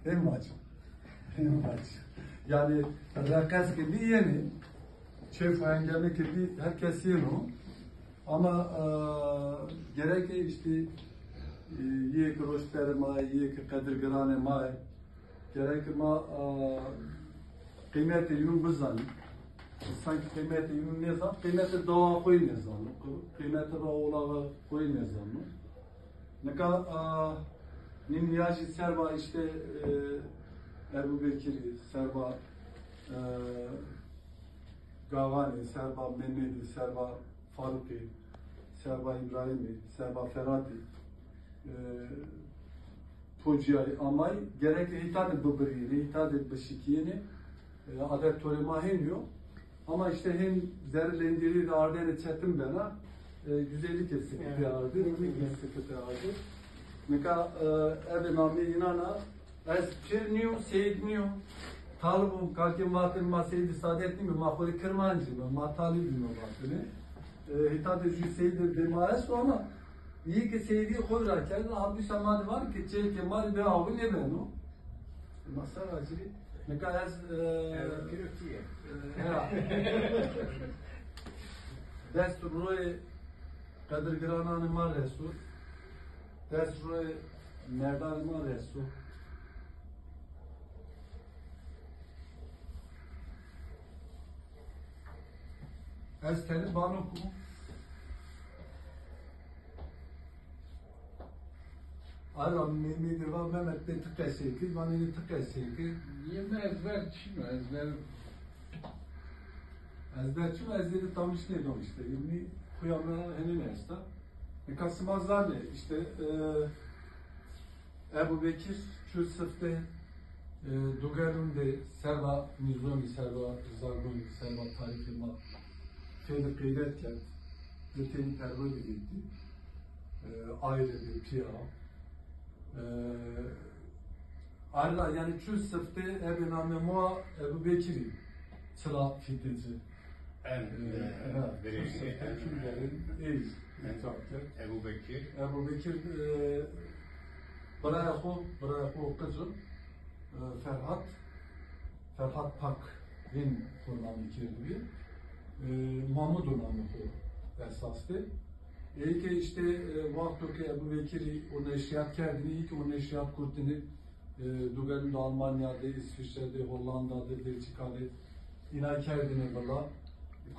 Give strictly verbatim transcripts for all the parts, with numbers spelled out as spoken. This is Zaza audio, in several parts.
Hên vac. Hên vac. Yani reqes ke bî yenê, çêf û hengame ke bî her kes yeno. Ama e, gereke işte e, yê ke roştberê ma yê, yê ke qedirgiranê ma yê, gereke ma e, qîmetê yûn bizanî. Sanki qîmetê yûn nêzan, qîmetê dawa xo yê nêzano, qîmetê ra olaxa xo yê nêzano. Nika a, nî nîyajî serba işte e, Ebu Bekirî, serba e, Gaxanî, serba Memedî, serba Farukî, serba Îbrahîmî, serba Feratî e, pocîyayî amayî, gereke hîta de bibirîyêne, hîta de bişikîyêne. E, adet torê ma hênî yo. Ama işte hên zerrê lenggêrî de ardene çetin bena. E, güzellikê sikitê ardî, rindî sikitê ardî. Nika e, ebe nameyê înan a, ez pîr nîyo, seyîd nîyo. Talib o, kalkên vatêne ma Seyîdê Saadetîn îme, ma xo rê Kirmancî îme, ma Talibî îme vatêne. E, hîta de jû seyîdê bê ma esto ama yê ke seyîdî xo ra kerdo, halbûka ma de vanê ke çêlkê ma rê bê awi nêbeno. Ma ser ra ci rê. Nika ez e, e, ya. Dest royê qedirgirananê ma reso. Dest royê merdanê ma reso. Ez tenê bano ku Ara Mehmetî va Mehmet bê ti qesey kir, vanê ti qesey kir. Yê mi ezber çin o, ezber. Ezber çin o, ez de tam işte nêdon işte. Yê mi xuya mi henên esta. Nika sima zanê işte e, Ebu Bekir çu sifte e, dugelûn de serba nîzonî, serba zagonî, serba tarîxê ma xeylê qeyret kerd. Di tenî perrodî vîtî. E, ayrı bir pîya. E, arla yani çu sifte ebe namê moa Ebu Bekirî çila fîte ci. En, e, e, ha, verêşî, en, en, Ebu Bekir. Ebu Bekir, e, biraya xo, biraya xo qic o, e, Ferhat, Ferhat Pak, vên xo namî kerdibî. E, Mahmud o namê xo esas de. Ey ke işte, e, wexto ke Ebu Bekirî o neşriyat kerdinî, ey ke o neşriyat kurtine, e, dugelûn de Almanya de, İsviçre de, Hollanda de, Belçika de, îna kerdêne vila,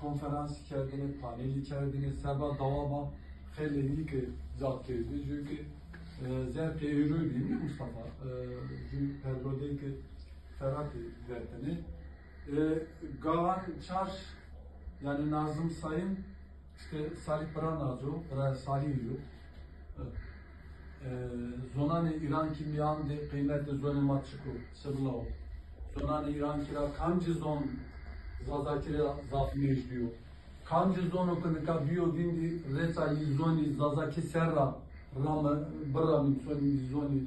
konferansî kerdêne, panelî kerdêne, serba dawa ma xeylê yî ke zaf kerdêne. Çünkü, e, zerqê ewro bî, Mustafa, e, jü perrodê ke Ferhatî vetêne. E, Gaxan Çarş, yani Nazım Sayın, işte Salih bira Naco, bira Salih yo. E, zonanê Îrankî mîyan de qîmetê zonê ma çik o, sibla o. Zonanê Îrankî ra kamcî zon Zazakî ra zaf nêjdî yo. Kamcî zono ke nika bîyo vîndî rêça yî zonî Zazakî ser ra rame, biramîme, sonîme zonî,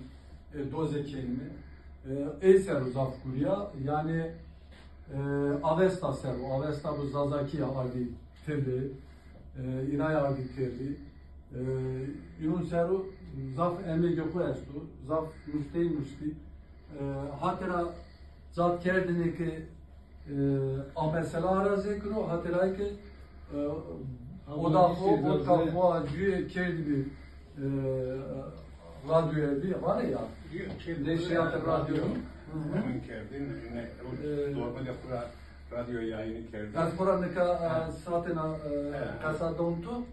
e, doze kenîme. E, ey ser o zaf gurîya, yanî, e, Avesta ser o, Avesta bi Zazakî ya ardî têrde, e, îna ya ardî têrde. E, înon ser o zaf emegê xo esto, zaf nusteyî nustî. E, hatê ra zaf kerdêne ke e, a mesela ara zêkiro, hatê ra ke, e, oda xo, oda xo a cuyê kerdî bi, e, radyoyê bi, vanê ya. Neşriyatê radyo. Hemen kerdin, ne, o dormilê xo ra radyo yayını kerdin. Ez xo ra nika, e, saatêna, e, qesa don tu.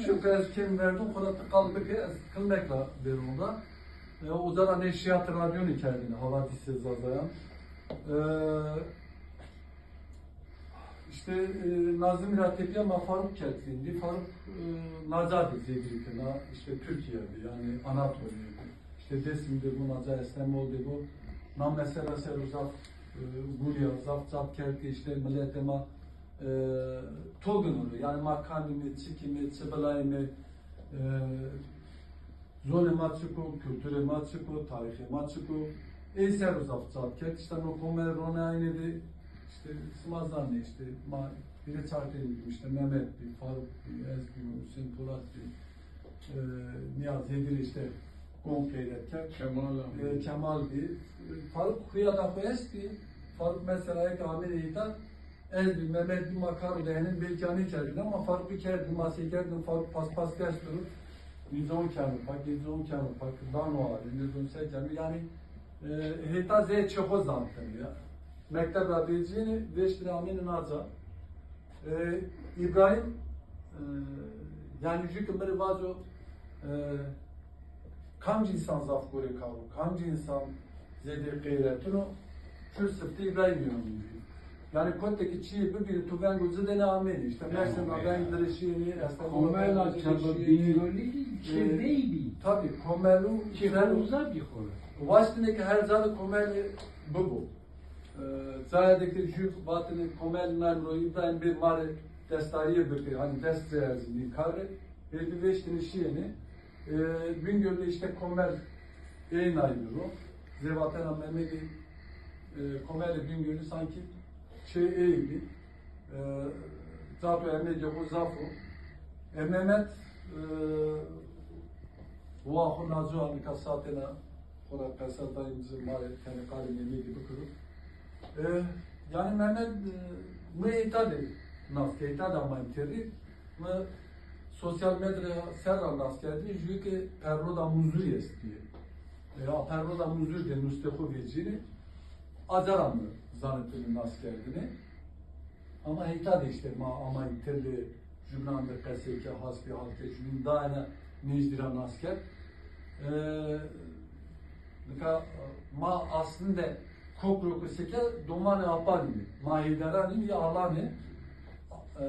Çünkü ez kêm verdon, xo ra ti qal bike, ez kilmek ra bêron ra. E, uca ra neşriyatê radyonî kerdin, Havadisê Zazayan. E, işte, e, Nazimî ra tepîya ma Faruk kerd vîndî. Faruk, e, naca de zêdîrî kena, işte Türkiye de, yani Anatoliye de. İşte Dêsim de bo, naca Estemol de bo. Na mesela ser o zaf, e, gurîya, zaf zaf kerd ke işte miletê ma, e, to gino ro. Yani ma kam îme, çik îme, çi bila îme, e, zonê ma çik o, kulturê ma çik o, tarîxê ma çik o. Ey ser o zaf zaf kerd. İşte no kome ronayene de, işte sima zanê, işte ma hîrê çar tenî bîme, işte Mehmet bî, Faruk bî, ez bîme, Hüseyin Polat bî. E, nîya zêdîrê işte Kom xeyret kerd. Kemal abi. E, Kemal bî. Faruk xuya da xo estbî. Faruk mesela eke amêne îta, ez bî, Mehmet bî, ma karo de henên belkî anî kerdin ama Faruk bî kerdin, ma sey kerdin, Faruk paspas dest ro. Nîzon keno pak, nîzon keno pak, dano arê, nîzon se keno. Yanî, e, hêta zey çê xo zantino ya. Mekteb ra vecîyêne, vêştine amêne naca. E, Îbrahîm, e, yanî jû ke mi rê vaco, e, kamcî însan zaf gorê karo, kamcî însan zêdê qeyretino, çü sifte Îbrahîm yeno mi vîr. Yanî kotê ke çîyê bibî, tu vengo ci dêne amênî. Îşte Mersin ra veng dirê şîyênî, Estenbol ra veng dirê şîyênî. Komela tabi Bingölî çê, e, dey bî. Tabi, komelu çê ser uza bî xo ra. Waştine ke her ca de komel bibo. E, cayê de ke jû vatêne komel nayno ro, Îbrahîm bê ma rê destdarîye bikê, hanî dest ci erzî nî kar rê. Hêrî vêştêne şîyêne. E, Bingöl de îşte komel ey nayno ro. Zê vatena Memedî, e, komelê Bingölî sankî çê ey bî. E, cato emegê xo zaf o. E, Mehmet, e, wa xo naco a, nika satêna xo ra qesa dayîm ci, ma rê tenê qalê Memedî bikiro. E, yanî Mehmet, e, mi êta de nas kerd, êta de amayîm têrî. Mi sosyal medya ser ra nas kerdî, jû ke Perroda Muzurî estbî. E, a Perroda Muzurî de nustê xo vecînê. Aca ra mi zanitêne nas kerdêne. Ama heyta de îşte ma amayî têrê, jubînan de qesey ke, hasbî hal ke, jubîn daîna nêjdî ra nas kerd. E, nika ma aslinde Kokrokî seke domanê Apanî, ma Heyderanî, ya Alanî. E,